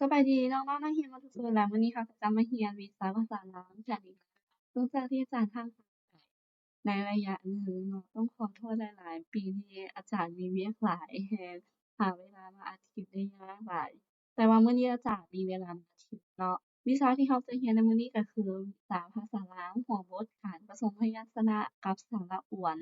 ສະບາຍດີນ້ອງໆນັກຮຽນໝົດທຸກຄົນ ແລະ ມື້ນີ້ເຮົາກໍຈະມາຮຽນວິຊາພາສາລາວກັນອີກແລ້ວ. ຫຼັງຈາກທີ່ອາຈານຫ່າງຫາຍໄປໃນໄລຍະໜຶ່ງເນາະ, ຕ້ອງຂໍໂທດຫຼາຍໆ ປີນີ້ອາຈານມີວຽກຫຼາຍແຮງ, ຫາເວລາມາອັດຄລິບໄດ້ຍາກຫຼາຍ. ແຕ່ວ່າມື້ນີ້ອາຈານມີເວລາມາອັດຄລິບເນາະ. ວິຊາທີ່ເຮົາຈະຮຽນໃນມື້ນີ້ກໍຄືວິຊາພາສາລາວ, ຫົວບົດການປະສົມພະຍັນຊະນະກັບສະຫຼະອວນ,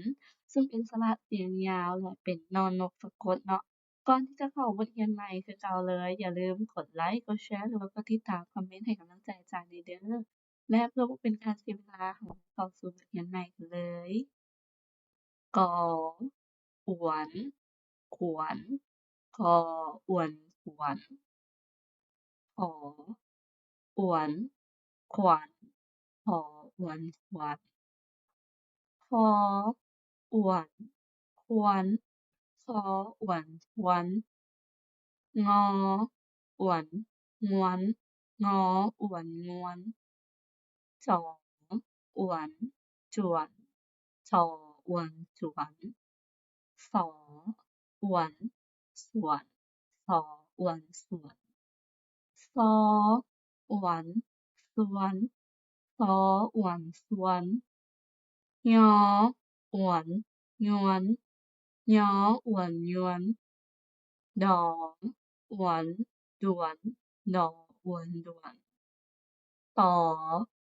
ເຊິ່ງເປັນສະຫຼະສຽງຍາວ ແລະ ເປັນນອນນົກສະກົດເນາະ. ກ່ອນທີ່ຈະເຂົ້າບົດຮຽນໃໝ່ຄືເກົ່າເລີຍ, ຢ່າລືມກົດໄລ, ກົດແຊ ຫຼືວ່າກົດຕິດຕາມ, ຄອມເມັນໃຫ້ກຳລັງໃຈອາຈານແດ່ເດີ້. ແລະ ເພື່ອບໍ່ເປັນການເສຍເວລາ, ເຮົາເຂົ້າສູ່ບົດຮຽນໃໝ່ກັນເລີຍ. ກ ອວນ ຂວນ, ກ ອວນ ຂວນ. ຂ ອວນ ຂວັນ, ຂ ອວນ ຂວັນ. ຄ ອວນ ຄວນ, ຄ ອວນ ຄວນ. ງ ອວນ ງວນ, ງ ອວນ ງວນ. ຈ ອວນ ຈວນ, ຈ ອວນ ຈວນ. ສ ອວນ ສວນ, ສ ອວນ ສວນ. ຊ ອວນ ຊວນ, ຊ ອວນ ຊວນ. ຍ ອວນ ຍວນ, ຍ ອວນ ຍວນ. ດ ອວນ ດວນ, ດ ອວນ ດວນ. ຕ ອ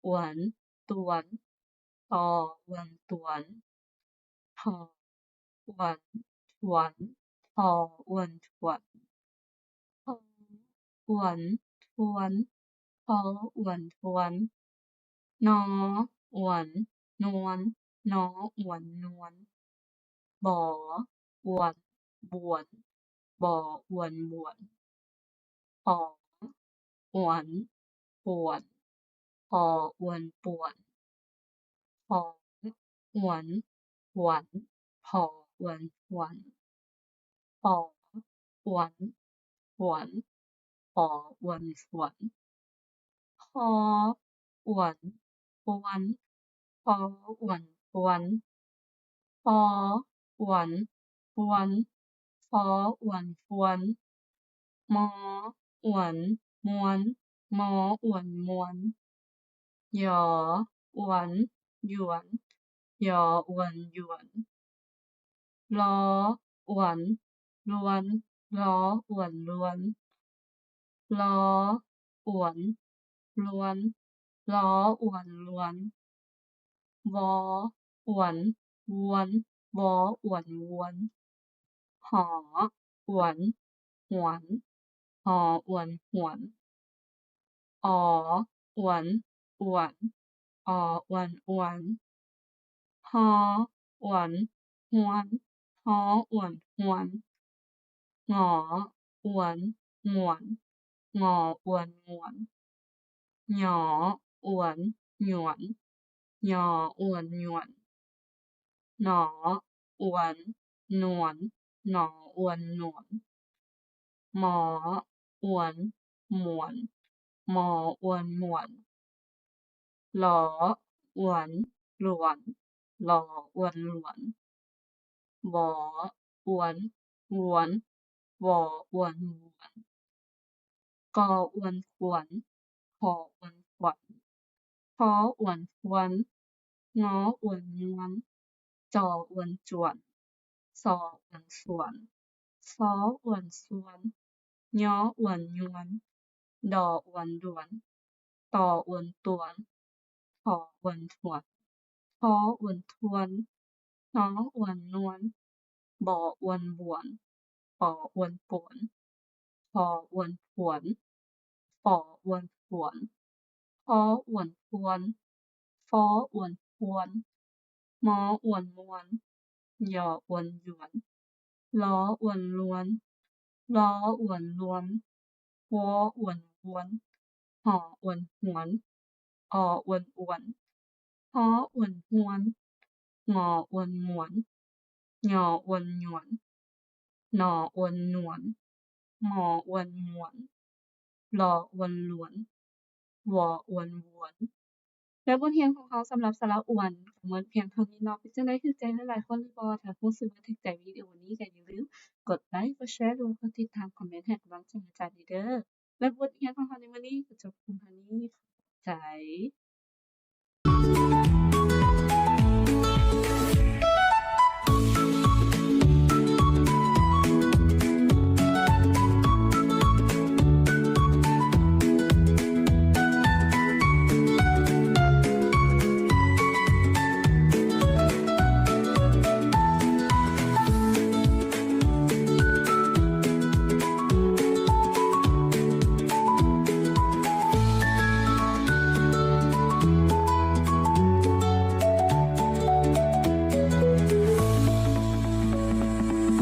ວນ ຕວນ, ຕ ອວນ ຕວນ. ຖ ອວນ ຖວນ, ຖ ອວນ ຖວນ. ທ ອວນ ທວນ, ທ ອວນ ທວນ. ນ ອວນ ນວນ, ນ ອວນ ນວນ. ບ ອວນ ບວນ, ບ ອວນ ບວນ. ປ ອວນ ປວນ, ປ ອວນ ປວນ. ຜ ອວນ ຜວນ, ຜ ອວນ ຜວນ. ປ ອວນ ຜວນ, ປ ອວນ ຜວນ. ຄ ອວນ ຄວນ, ຄ ອວນ ຄວນ. ຟ ອວນ ຟວນ, ຟ ອວນ ຟວນ. ມ ອວນ ມວນ, ມ ອວນ ມວນ. ຢ ອວນ ຢວນ, ຢ ອວນ ຢວນ. ລ ອວນ ລວນ, ລ ອວນ ລວນ. ລ ອວນ ລວນ, ລ ອວນ ລວນ. ວ ອວນ ວວນ, ວ ອວນ ວວນ. ຫ ອວນ ຫວນ, ຫ ອວນ ຫວນ. ອໍ ອວນ ອວນ, ອໍ ອວນ ອວນ. ຮ ອວນ ຮວນ, ຮ ອວນ ຮວນ. ງ ອວນ ງວນ, ງ ອວນ ງວນ. ຍ ອວນ ຍວນ, ຍ ອວນ ຍວນ. ນ ອວນ ນວນ, ນ ອວນ ນວນ. ມ ອວນ ມວນ, ມ ອວນ ມວນ. ລ ອວນ ລວນ, ລ ອວນ ລວນ. ວ ອວນ ວວນ, ວ ອວນ ວວນ. ກ ອວນ ກວນ, ຂ ອວນ ຂວັນ, ຂ ອວນ ຂວນ, ງ ອວນ ງວນ, ຈ ອວນ ຈວນ, ຊ ອວນ ສວນ, ຊ ອວນ ສວນ, ຍ ອວນ ຍວນ, ດ ອວນ ດວນ, ຕ ອວນ ຕວນ, ທ ອວນ ທວນ, ທ ອວນ ທວນ, ນ ອວນ ນວນ, ບ ອວນ ບວນ, ປ ອວນ ປວນ, ພ ອວນ ຜວນ, ຟ ອວນ ຝວນ, ພ ອວນ ຝວນ, ຟ ອວນ ຝວນ, ມ ອວນ ມວນ, ຍ ອວນ ຢວນ, ລ ອວນ ລວນ, ລ ອວນ ລວນ, ວ ອວນ ວວນ, ຫ ອວນ ຫວນ, ອ ອວນ ອວນ, ຮ ອວນ ຮວນ, ງ ອວນ ງວນ, ຍ ອວນ ຍວນ, ນ ອວນ ນວນ, ມ ອວນ ມວນ, ລ ອວນ ລວນ, ວ ອວນ ວວນ. ແລະ ບົດຮຽນຂອງເຮົາສຳລັບສະຫຼະອວນກໍໝົດພຽງເທົ່ານີ້ເນາະ. ເປັນຈັ່ງໃດ ຖືກໃຈຫຼາຍໆຄົນຫຼືບໍ່? ຖ້າຮູ້ສຶກວ່າຖືກໃຈວິດີໂອນີ້ ກໍຢ່າລືມກົດໄລ, ກົດແຊ ຫຼືວ່າກົດຕິດຕາມ, ຄອມເມັນໃຫ້ກຳລັງໃຈອາຈານເດີ້. ແລະ ບົດຮຽນຂອງເຮົາໃນມື້ນີ້ກໍຈົບລົງເທົ່ານີ້. ຂອບໃຈ.